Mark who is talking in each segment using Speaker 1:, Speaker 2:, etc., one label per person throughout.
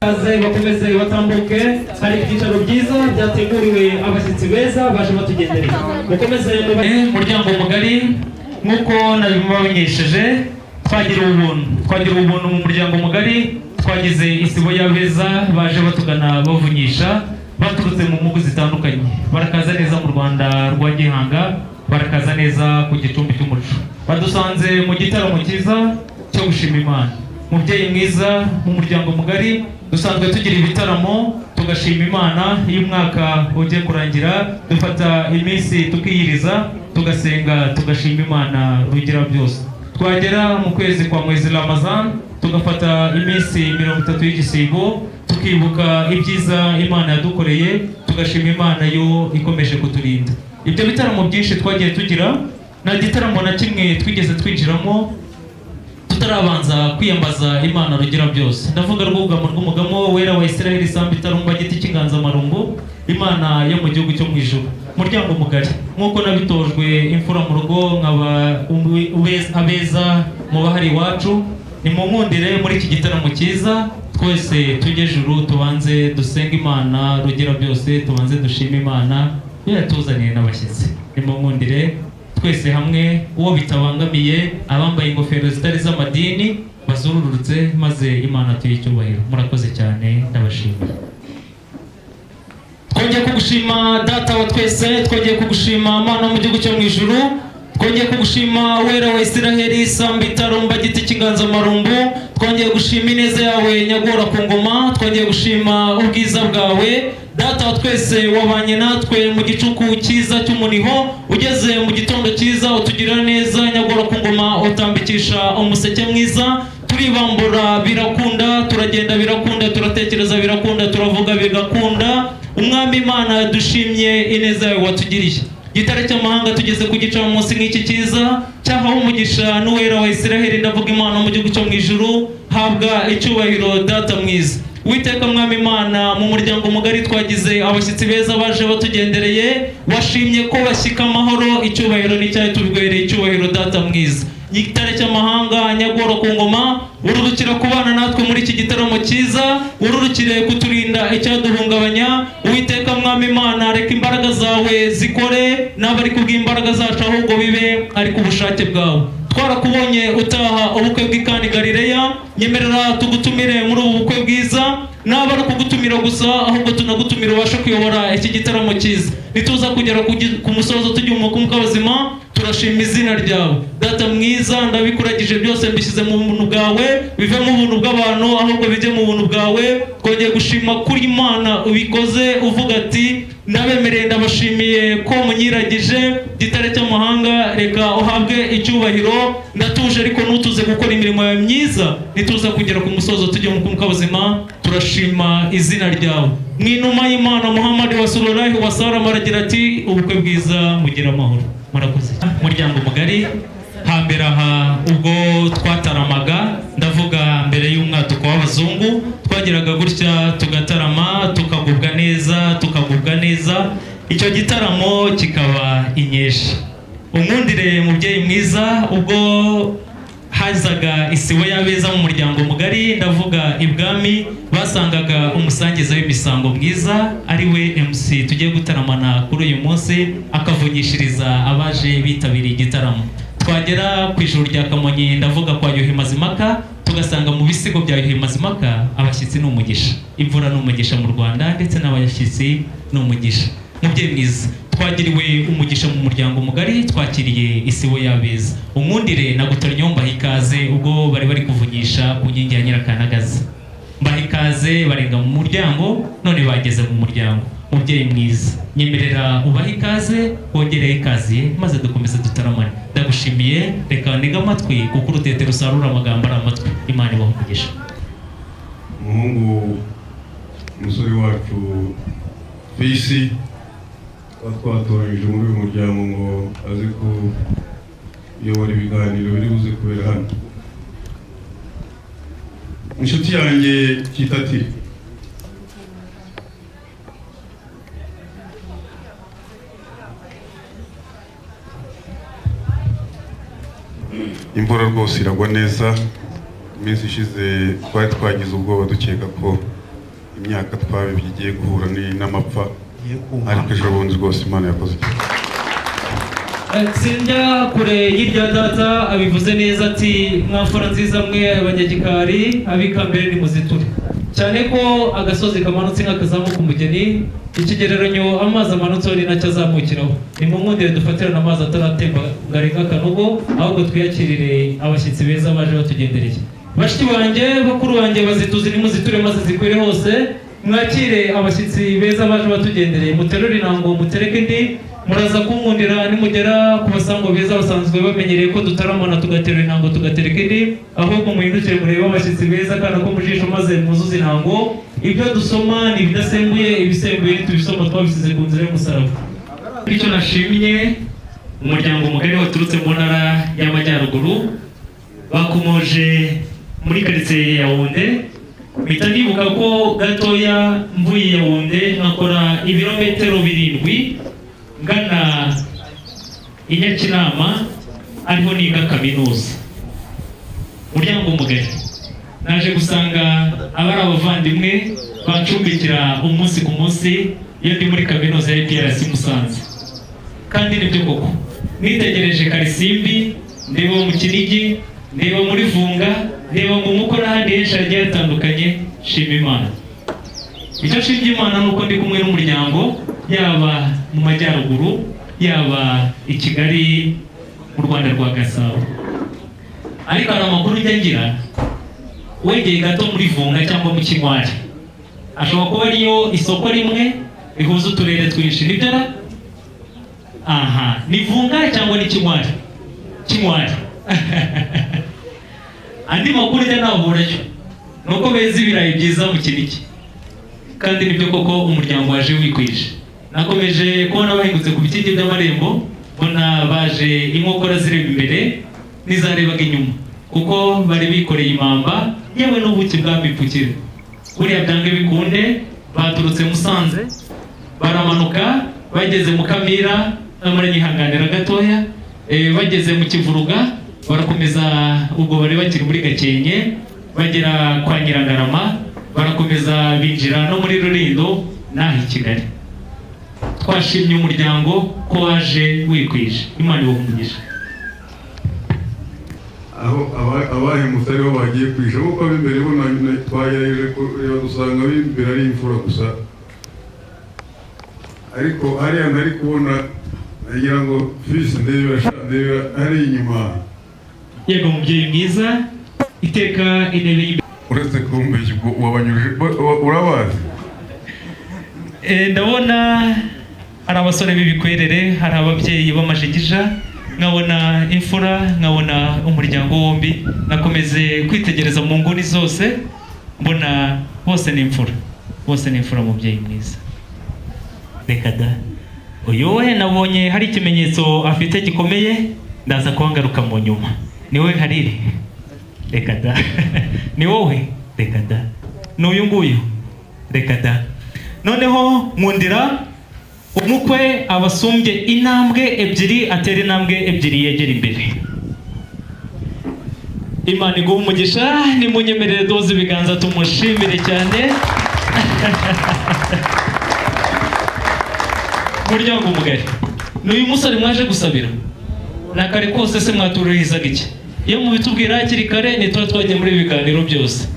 Speaker 1: Kaze bakomeze batambuke, hari ibyicaro byiza byateguriwe abashyitsi beza baje batugendereye. Mukomeze muryango mugari. Nk'uko nabibamenyesheje, twagiriwe ubuntu, twagiriwe ubuntu mu muryango mugari. Twagize isibo y'abeza baje batugana, bavunyisha baturutse mu mpugu zitandukanye. Barakaza neza mu Rwanda rwa Gihanga, barakaza neza ku gicumbi cy'umuco. Badusanze mu gitaramo cyiza cyo gushima Imana. Mubyeyi mwiza, mu muryango mugari dusanzwe tugira ibitaramo tugashima Imana. Iyo umwaka ugiye kurangira, dufata iminsi tukiyiriza, tugasenga, tugashima Imana Rugira byose. Twagera mu kwezi kwa mwezi Ramazan, tugafata iminsi 30 y'igisibo, tukibuka ibyiza Imana yadukoreye, tugashima Imana yo ikomeje kuturinda. Ibyo bitaramo byinshi twagiye tugira, nta gitaramo na kimwe twigeze twinjiramo tutarabanza kwiyambaza Imana Rugira byose. Ndavuga Rwugamo rw'umugamo wera wa Israheli, isambu itarumba, giti cy'inganzamarumbu, Imana yo mu gihugu cyo mu ijuru. Muryango mugari, nk'uko nabitojwe imfura mu rugo, nkaba abeza mu bahari iwacu, nimunkundire muri iki gitaramo cyiza twese tujye juru, tubanze dusenge Imana Rugira byose, tubanze dushime Imana yo yatuzaniye n'abashyitsi. Nimunkundire twese hamwe, uwo bitabangamiye, abambaye ingofero zitari z'amadini bazururutse, maze Imana tuye icyubahiro. Murakoze cyane, ndabashimiye. Twongeye kugushima, Data wa twese. Twongeye kugushima, Mana mu gihugu cyo mu ijuru. Twongeye kugushima, Wera wa Isiraheli, samba itarumba, giti cy'inganzamarumbu. Twongeye gushima ineza yawe, nyagora ku ngoma. Twongeye gushima ubwiza bwawe, Data wa twese. Wabanye natwe mu gicuku cyiza cy'umuniho, ugeze mu gitondo cyiza utugirira neza, nyagora ku ngoma. Utambikisha umuseke mwiza, turibambura birakunda, turagenda birakunda, turatekereza birakunda, turavuga bigakunda. Umwami Imana, dushimye ineza yawe watugiriye. Gitare cy'amahanga, tugeze ku gicamunsi nk'iki cyiza cyahawe umugisha n'Uwera wa Isiraheli, ndavuga Imana mu gihugu cyo mu ijuru. Habwa icyubahiro, Data mwiza. Witeka Mwami Imana, mu muryango mugari twagize abashyitsi beza baje batugendereye. Washimye ko bashyika amahoro. Icyubahiro n'icyayi tubiguhereye icyubahiro, Data mwiza. Gitare cy'amahanga, nyagoro ku ngoma, ururukira kubana natwe muri iki gitaramo cyiza, ururukire kuturinda icyaduhungabanya. Uwiteka Mwami Imana, reka imbaraga zawe zikore, naba ari kubw'imbaraga zacu, ahubwo bibe ari ku bushake bwawe. Twarakubonye utaha ubukwe bw'i Kana i Galileya. Nyemerera tugutumire muri ubu bukwe bwiza. Naba ari ukugutumira gusa, ahubwo tunagutumira ubashe kuyobora iki gitaramo cyiza. Nituza kugera ku musozo tujya mu buzima, turashima izina ryawe, Data mwiza. Ndabikuragije byose, mbishyize mu buntu bwawe. Bive mu buntu bw'abantu, ahubwo bijye mu buntu bwawe. Twongeye gushima kuri Imana ubikoze, uvuga ati: "Ndabemereye, ndabashimiye ko munyiragije." Gitare cy'amahanga, reka uhabwe icyubahiro. Ndatuje, ariko ntutuze gukora imirimo yawe myiza. Nituza kugera ku musozo tujye mu mwuka buzima, turashima izina ryawe. Mu inuma y'Imana Muhammad wa sallallahu wasallam aragira ati: "Ubukwe bwiza, mugira amahoro." Murakoze. Muryango mugari, hambere aha ubwo twataramaga, ndavuga mbere y'umwaduko w'abazungu, twageraga gutya tugatarama, tukagubwa neza, tukagubwa neza, icyo gitaramo kikaba inyesha. Unkundire, mubyeyi mwiza, ubwo hazaga isibo y'abeza mu muryango mugari, ndavuga ibwami, basangaga umusangiza w'imisango mwiza, ari we MC tugiye gutaramana kuri uyu munsi, akavunyishiriza abaje bitabiriye igitaramo. Twagera ku ijuru rya Kamonyi, ndavuga kwa Yuhi Mazimaka, tugasanga mu bisigo bya Yuhi Mazimaka: "Abashyitsi ni umugisha." Imvura ni umugisha mu Rwanda, ndetse n'abashyitsi ni umugisha. Mubyeyi mwiza, twagiriwe umugisha mu muryango mugari, twakiriye isibo y'abeza. Unkundire na Gutornyo mbaha ikaze. Ubwo bari bari kuvunyisha ku nkingi ya Nyirakanagaza, mbaha ikaze, barenga mu muryango, none bageze mu muryango. Mubyeyi mwiza, nyemerera ubahe ikaze, wongereho ikaziye, maze dukomeze dutaramane. Ndagushimiye. Reka ntege amatwi, kuko urutete rusarura amagambo ari amatwi. Imana ibahe umugisha.
Speaker 2: Umuhungu, umusore wacu Fisi, tuba twatoranyije muri uyu muryango ngo aze kuyobora ibiganiro biri buze kubera hano, inshuti yanjye Kitatire. Imvura rwose iragwa neza. Iminsi ishize twari twagize ubwoba, dukeka ko Imyaka twabibye igiye guhura n'amapfa, ariko ejo bundi rwose Imana yakoze iki.
Speaker 1: Sinjya kure y'irya data abivuze neza, ati: "Mwamfura nziza mwe abanyagikari, abikambere nimuziture cyane ko agasozi kamanutse nk'akazamuka umugeni, ikigereranyo amazi amanutseho ni nacyo azamukiraho." Nimunkundire dufatirane amazi ataratemba ngo arenga akanogo, ahubwo twiyakirire abashyitsi beza baje batugendereye. Bashiki banjye, bakuru banjye, bazituzi nimuziture maze zikwire hose. Mwakire abashyitsi beza baje batugendereye, muterure intango, mutereke indi. Muraza kunkundira nimugera ku basango beza basanzwe bamenyereye ko dutaramana tugaterura intango tugatereka indi, ahubwo muhindukire murebe abashyitsi beza akana ko mu jisho, maze muzuze intango. Ibyo dusoma ni ibidasembuye, ibisembuye ntitubisoma, twabisize ku nzira y'umusaraba. Icyo nashimye umuryango mugari waturutse mu Ntara y'Amajyaruguru, bakomoje muri karitsiye ya Yawunde, mpita nibuka ko gatoya mvuye Yawunde nkakora ibirometero 7 ngana i Nyakinama, ariho niga kaminuza. Muryango mugari, naje gusanga abari abavandimwe bancumbikira umunsi ku munsi iyo ndi muri kaminuza ya IPRC Musanze. Kandi nibyo koko, nitegereje Karisimbi, ndeba mu Kinigi, ndeba muri Vunga, ndeba mu Muko n'ahandi henshi hagiye hatandukanye, nshima Imana. Icyo nshimye Imana ni uko ndi kumwe n'umuryango, yaba mu majyaruguru, yaba i Kigali mu Rwanda rwa Gasabo. Ariko hari amakuru njya ngira, wegeye gato muri Vunga cyangwa mu Kinkwari, ashobora kuba ariyo isoko rimwe rihuza uturere twinshi. Nibyo ra? Aha ni Vunga cyangwa ni Kinkwari? Kinkwari. Andi makuru njya nahurayo ni uko beza ibirayi byiza mu Kinigi, kandi nibyo koko, umuryango waje wikwije. Nakomeje kubona bahingutse ku bikingi by'amarembo, mbona baje inkokora zireba imbere n'izarebaga inyuma, kuko bari bikoreye impamba yewe n'ubuki bwa mipfukire. Buriya byange bikunde baturutse Musanze, baramanuka, bageze mu Kamira, muranyihanganira gatoya, bageze mu Kivuruga barakomeza, ubwo bari bakiri muri Gakenke, bagera kwa Nyirangarama, barakomeza binjira no muri Rulindo n'aha i Kigali. Twashimye umuryango ko waje wikwije. Imana ibahe umugisha.
Speaker 2: Aho abahemutse ariho bagiye kwisha, kuko ab'imbere bo twagerageje kureba dusanga ab'imbere ari imfura gusa. Ariko hariya ntari kubona, nagira ngo fisi ndebera sha, ndebera hari inyuma.
Speaker 1: Yego mubyeyi mwiza, iteka intebe y'imbere.
Speaker 2: Uretse kumbeshya, ubwo wabanyurije urabazi.
Speaker 1: Ndabona hari abasore b'ibikwerere, hari ababyeyi b'amajigija, nkabona imfura, nkabona umuryango wombi. Nakomeze kwitegereza mu nguni zose, mbona bose ni imfura, bose ni imfura. Mubyeyi mwiza, reka da, uyu we nabonye hari ikimenyetso afite gikomeye, ndaza kuba ngaruka mu nyuma. Ni wowe Harire? Reka da. Ni wowe? Reka da. Ni uyu nguyu? Reka da. Noneho nkundira umukwe abasumbye intambwe ebyiri, atera intambwe ebyiri yegera imbere. Imana iguha umugisha. Nimunyemerere duhuze ibiganza tumushimire cyane. Muryango mugari, ni uyu musore mwaje gusabira na kare kose se mwatururizaga iki? Iyo mubitubwira hakiri kare ntituba twagiye muri ibi biganiro byose.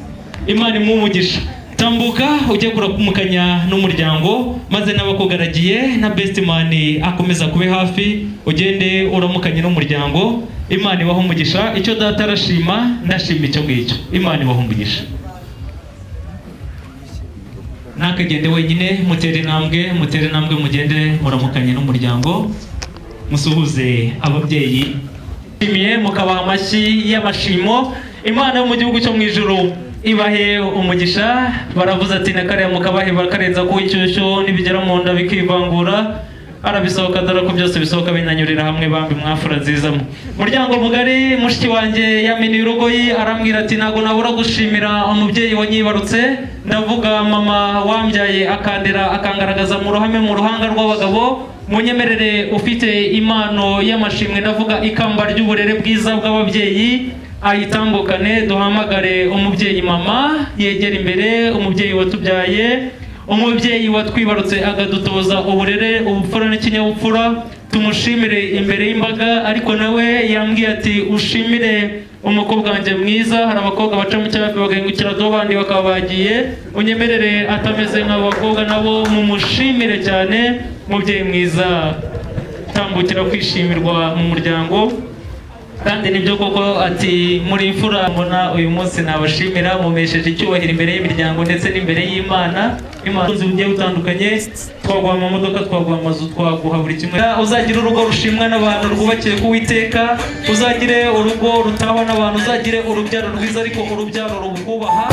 Speaker 1: Imana imuhe umugisha. Tambuka ujye kuramukanya n'umuryango, maze n'abakugaragiye na best man akomeza kube hafi, ugende uramukanye n'umuryango. Imana ibahe umugisha. Icyo data arashima, ndashima icyo ngicyo. Imana ibahe umugisha. Ntakagende wenyine, mutere intambwe, mutere intambwe, mugende muramukanye n'umuryango, musuhuze ababyeyi. Nshimiye mukabaha amashyi y'amashimo. Imana yo mu gihugu cyo mu ijuru ibahe umugisha. Baravuze ati na kariya mukabahe bakarenza ku inshyushyu, nibigera mu nda bikivangura, arabisohoka, dore ko byose bisohoka binanyurira hamwe. Bambi mwafura nziza mwe. Muryango mugari, mushiki wanjye yaminiye urugoyi, arambwira ati: "Ntabwo nabura gushimira umubyeyi wanyibarutse, ndavuga mama wambyaye, akandera, akangaragaza mu ruhame, mu ruhanga rw'abagabo." Munyemerere ufite impano y'amashimwe, ndavuga ikamba ry'uburere bwiza bw'ababyeyi. Ayitambukane. Duhamagare umubyeyi mama yegera imbere, umubyeyi watubyaye, umubyeyi watwibarutse, akadutoza uburere, ubupfura n'ikinyabupfura. Tumushimire imbere y'imbaga. Ariko nawe yambwiye ati: "Ushimire umukobwa wanjye mwiza." Hari abakobwa baca mu cyafi bagahingukira do, bandi bakaba bagiye. Unyemerere, atameze nk'abo bakobwa, nabo mumushimire cyane. Umubyeyi mwiza, tambukira kwishimirwa mu muryango. Kandi nibyo koko, ati muri imfura. Mbona uyu munsi nabashimira, mumesheje icyubahiro imbere y'imiryango ndetse n'imbere y'Imana. Imana bugiye butandukanye, twaguha amamodoka, twaguha amazu, twaguha buri kimwe. Uzagire urugo rushimwa n'abantu, rwubakiye ku Witeka. Uzagire urugo rutahwa n'abantu. Uzagire urubyaro rwiza, ariko urubyaro rukubaha.